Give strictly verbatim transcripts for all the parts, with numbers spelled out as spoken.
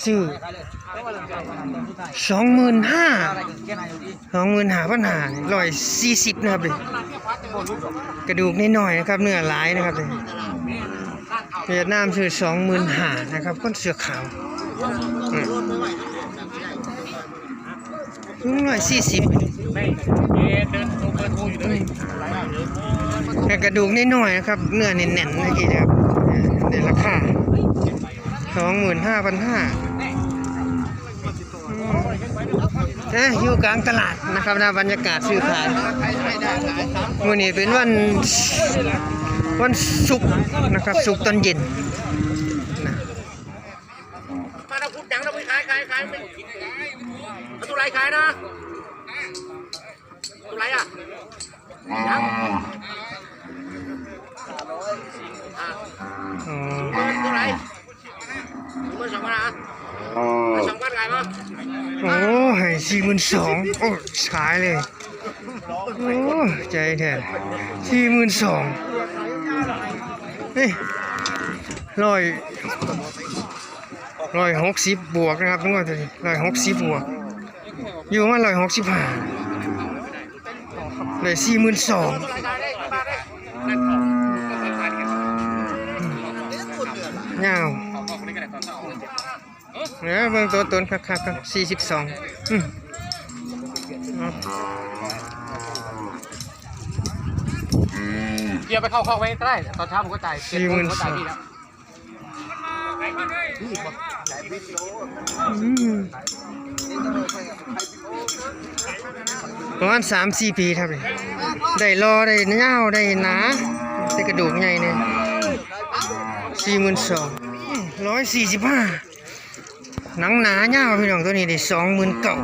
ซื้อ สองหมื่นห้า สองหมื่นห้าพันห้า ร้อยสี่สิบ นะครับนี่ กระดูกนิดหน่อยนะครับ เนื้อหลายนะครับนี่ เวียดนามซื้อ สองหมื่นห้า นะครับ คนเสื้อขาว อืม ร้อยสี่สิบ แต่กระดูกนิดหน่อยนะครับ เนื้อแน่นๆนะพี่นะครับ ในราคา สองหมื่นห้าพันห้า นะ อยู่กลางตลาดนะครับนะ บรรยากาศซื้อขาย มื้อนี้เป็นวัน วันศุกร์นะครับ ศุกร์ตอนเย็นนะ มาแล้วพูดดังนะ มึงขาย ขาย ขาย มึงเอาตัวไรขายนะ ตัวไรอ่ะ ยัง อ่ะ อ๋อ ตัวไร หมื่นสองพันนะ สองพันขายปะ โอ้ ให้ สี่หมื่นสอง โอ้ ขายเลย โอ้ ใจแท้ สี่หมื่นสอง เฮ้ย ร้อย ร้อยหกสิบ บวกนะครับ งวดตัวนี้ ร้อยหกสิบ บวก อยู่มา ร้อยหกสิบห้า ได้ สี่หมื่นสอง ยาว เดี๋ยวเบิ่งตัวตนคักๆ ครับ สี่สิบสอง อืม เกียร์ไปเข้าคอกไว้ก็ได้ ตอนเช้าผมก็จ่ายเจ็ดโมงผมก็จ่ายพี่แล้ว อืม ประมาณ สามสี่ ปีครับนี่ ได้หล่อ ได้ยาว ได้หนา แต่กระดูกใหญ่เนี่ย สี่หมื่นสอง ร้อยสี่สิบห้า หนังหนายาวพี่น้อง ตัวนี้ได้ สองหมื่นเก้า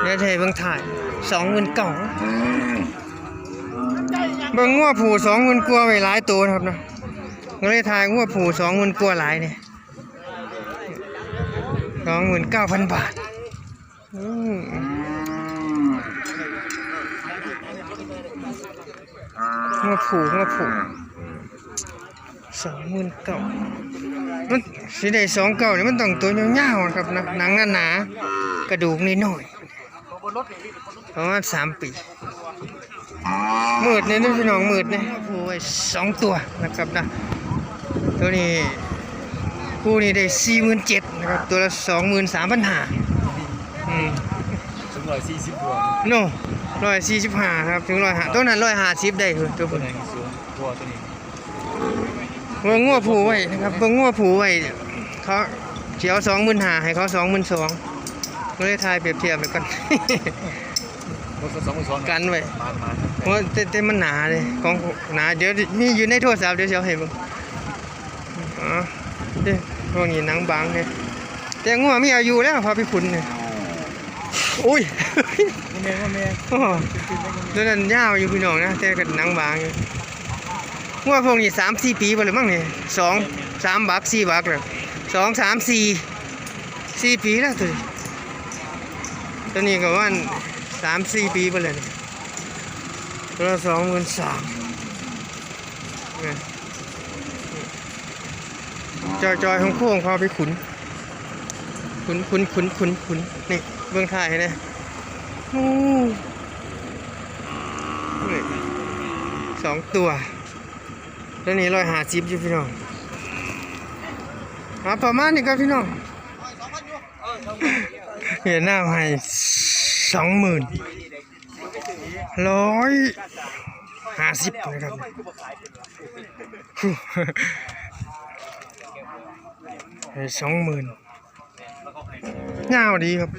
เดี๋ยวให้เบิ่งถ่าย สองหมื่นเก้า เบิ่งงัวผู้ สองหมื่น กว่าไว้หลายตัวนะครับเนาะ ก็เลยถ่ายงัวผู้ สองหมื่น กว่าหลายนี่ สองหมื่นเก้าพัน บาท อืม งัวผู้ งัวผู้ สองหมื่นเก้า มันสิได้ สองเก้า นี่มันต้องตัวยาวๆ นะครับนะ หนังหนาๆ กระดูกน้อยๆ ประมาณ สาม ปี มืดเนี่ยนะพี่น้อง มืดเนี่ย โอ้ย สองตัวนะครับนะ ตัวนี้ คู่นี้ได้ สี่หมื่นเจ็ด นะครับ ตัวละ สองหมื่นสามพันห้า อืม ถึงร้อยสี่สิบตัว โน่ ร้อยสี่สิบห้า ครับ ถึง ร้อยห้า ตัวนั้น ร้อยห้าสิบ ได้คือตัว ตั ผู้ วไหนสูงตัวตัวนี้ เบิ่งงัวผู้ไว้นะครับ เบิ่งงัวผู้ไว้ เขาสิเอา สองหมื่นห้า ให้เขา สองหมื่นสอง ก็เลยถ่ายเปรียบเทียบไปก่อน รถก็สองพันสอง กันไว้ มามา เพราะว่าแต่แต่มันหนาเลย ของหนา เดี๋ยวมีอยู่ในโทรศัพท์ เดี๋ยวสิเอาให้เบิ่ง อ๋อ เด้ พวกนี้หนังบางเนี่ย แต่งัวมีอายุแล้ว พาไปขุนเนี่ย อุ้ย โมเมนต์โมเมนต์ โอ้ ตัวนั้นยาวอยู่พี่น้องนะ แต่ก็หนังบางอยู่ งัวพวกนี้ สามสี่ ปีไปเลยมั้งเนี่ย สอง สาม บัก สี่ บักเลย สอง สาม สี่ สี่ ปีแล้วตัวนี้ ตัวนี้ก็ว่า สามสี่ ปีไปเลย ตัวละ สองหมื่นสาม เนี่ย จอยๆ ของโค้งเขาเอาไปขุน ขุน ขุน ขุน ขุน ขุน นี่ เบิ่งถ่ายให้นะ โอ้ นี่ สองตัว ตัวนี้ ร้อยห้าสิบ อยู่พี่น้อง อ่ะ ประมาณนี้ครับพี่น้อง เวียดนามให้ สองหมื่น ร้อยห้าสิบ นะครับ ให้ สองหมื่น ยาวดีครับ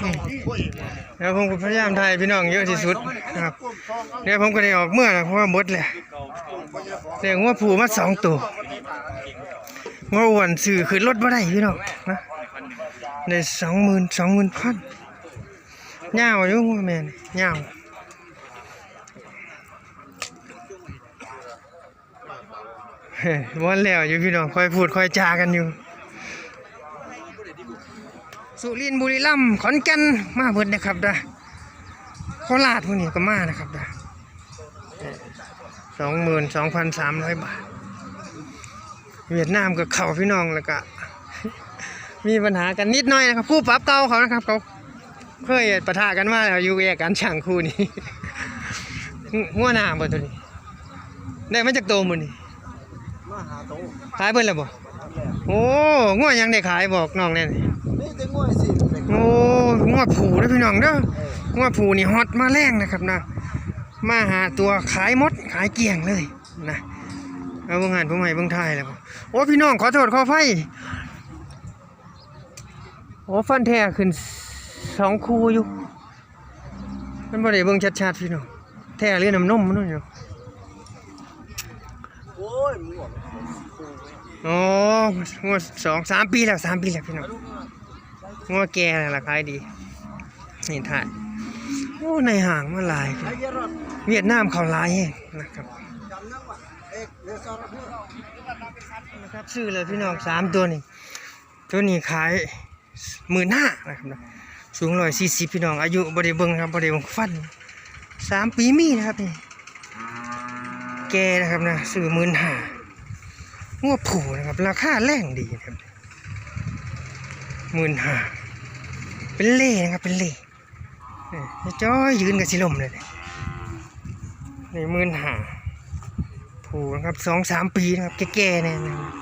อืม แล้วผมก็พยายามถ่ายพี่น้องเยอะที่สุดนะครับ เดี๋ยวผมก็ได้ออกเมือนะ เพราะว่าหมดแล้ว ได้งัวผู้มาสองตัว งัวอ้วนซื้อขึ้นรถบ่ได้พี่น้องนะ ได้ สองหมื่น สองหมื่นพัน ยาวอยู่งัวแม่นี่ ยาว เฮ้ย วันแล้วอยู่พี่น้อง ค่อยพูดค่อยจากันอยู่ สุรินทร์ บุรีรัมย์ ขอนแก่น มาเบิดนะครับเด้อ โคราชพวกนี้ก็มานะครับเด้อ สองหมื่นสองพันสามร้อย บาท เวียดนามกับเขาพี่น้องแล้วก็ มีปัญหากันนิดหน่อยนะครับ คู่ปรับเก่าเขานะครับ เขาเคยปะทะกันมาแล้วอยู่แยกกันช่างคู่นี้ งัวหน้าบ่ตัวนี้ ได้มาจากโตมื้อนี้ มาหาโต ขายเบิ่นแล้วบ่ โอ้ งัวยังได้ขายบอกน้องแน่นี่ นี่แต่งัวสิโอ้ งัวผูเด้อพี่น้องเด้อ งัวผูนี่ฮอตมาแรงนะครับนะ มาหาตัวขายหมดขายเกลี้ยงเลยนะ เอาเบิ่งหั่นผมให้เบิ่งท้ายแล้วบ่ โอ้พี่น้องขอโทษขออภัย โอ้ฟันแท้ขึ้นสองคู่อยู่ มันบ่ได้เบิ่งชัดๆพี่น้อง แท้หรือน้ำนมมันอยู่ โอ้ยมั่ว อ๋องัวสองสามปีแล้วสามปีแล้วพี่น้อง งัวแก่แล้วล่ะขายดี นี่ถ่าย โอ้ในห่างมาหลาย เวียดนามเขาหลายแฮงนะครับ นะครับซื้อเลยพี่น้องสามตัวนี่ ตัวนี้ขายหมื่นห้านะครับนะ สูงร้อยสี่สิบพี่น้อง อายุบ่ได้เบิ่งครับ บ่ได้เบิ่งฟัน สามปีมีนะครับนี่ แก่นะครับนะ ซื้อหมื่นห้า งัวผูนะครับ ราคาแรงดีนะครับ หมื่นห้า เป็นเล่นะครับ เป็นเล่ นี่จ้อยยืนกับสิลมเลย นี่หมื่นห้า ผูนะครับ สองสามปีนะครับ แก่ๆเนี่ยนะครับ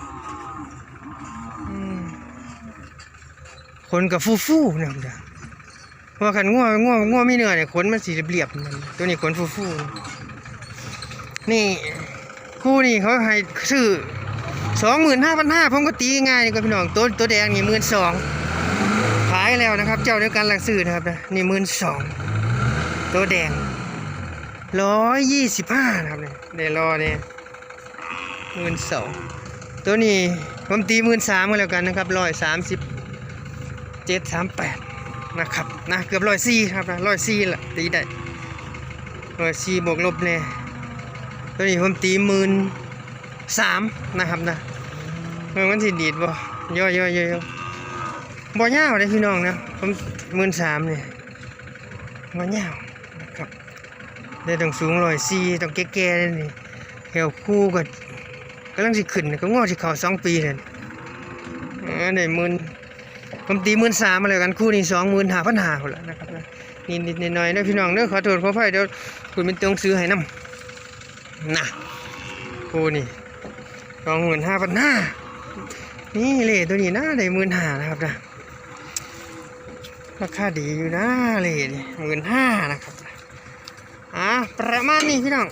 อืม ขนกับฟูๆนะครับ เพราะว่าคันงัว งัว งัวมีเนื้อเนี่ย ขนมันสิเรียบๆมัน ตัวนี้ขนฟูๆ นี่ คู่นี่เขาให้ซื้อ สองหมื่นห้าพันห้า ผมก็ตีง่ายนี่ก็พี่น้อง ตัว ตัวแดงนี่หมื่นสอง ขายแล้วนะครับ เจ้าเดียวกันหลักซื้อนะครับนะ นี่หมื่นสอง ตัวแดง ร้อยยี่สิบห้านะครับเนี่ย ได้รอเนี่ย หมื่นสอง ตัวนี้ผมตีหมื่นสามก็แล้วกันนะครับ ร้อยสามสิบเจ็ด สามแปด นะครับ นะ เกือบร้อยสี่ครับนะ ร้อยสี่ละ ตีได้ ร้อยสี่บวกลบแน่ ตัวนี้ผมตีหมื่นสามนะครับนะ เออมันสิดีดบ่ ย่อยๆๆๆ บ่ยาวเลยพี่น้องนะ ผมหมื่นสามเนี่ย บ่ยาวนะครับ ได้ต้องสูงร้อยสี่ ต้องแก่ๆเลยนี่ แถวคู่ก็กำลังสิขึ้น ก็งอสิเข้าสองปีเลย เออ ได้หมื่น ผมตีหมื่นสามมาแล้วกัน คู่นี้สองหมื่นห้าพันห้าพุ้นละนะครับนะ นิดๆหน่อยๆเด้อพี่น้องเด้อ ขอโทษขออภัย เดี๋ยวคุณเป็นตัวหนังสือให้นำ นะ คู่นี่ สองหมื่นห้าพันห้า นี่เล่ตัวนี้นะ ได้หมื่นห้านะครับนะ ราคาดีอยู่นะ เล่นี่หมื่นห้านะครับ อ่า ประมาณนี้พี่น้อง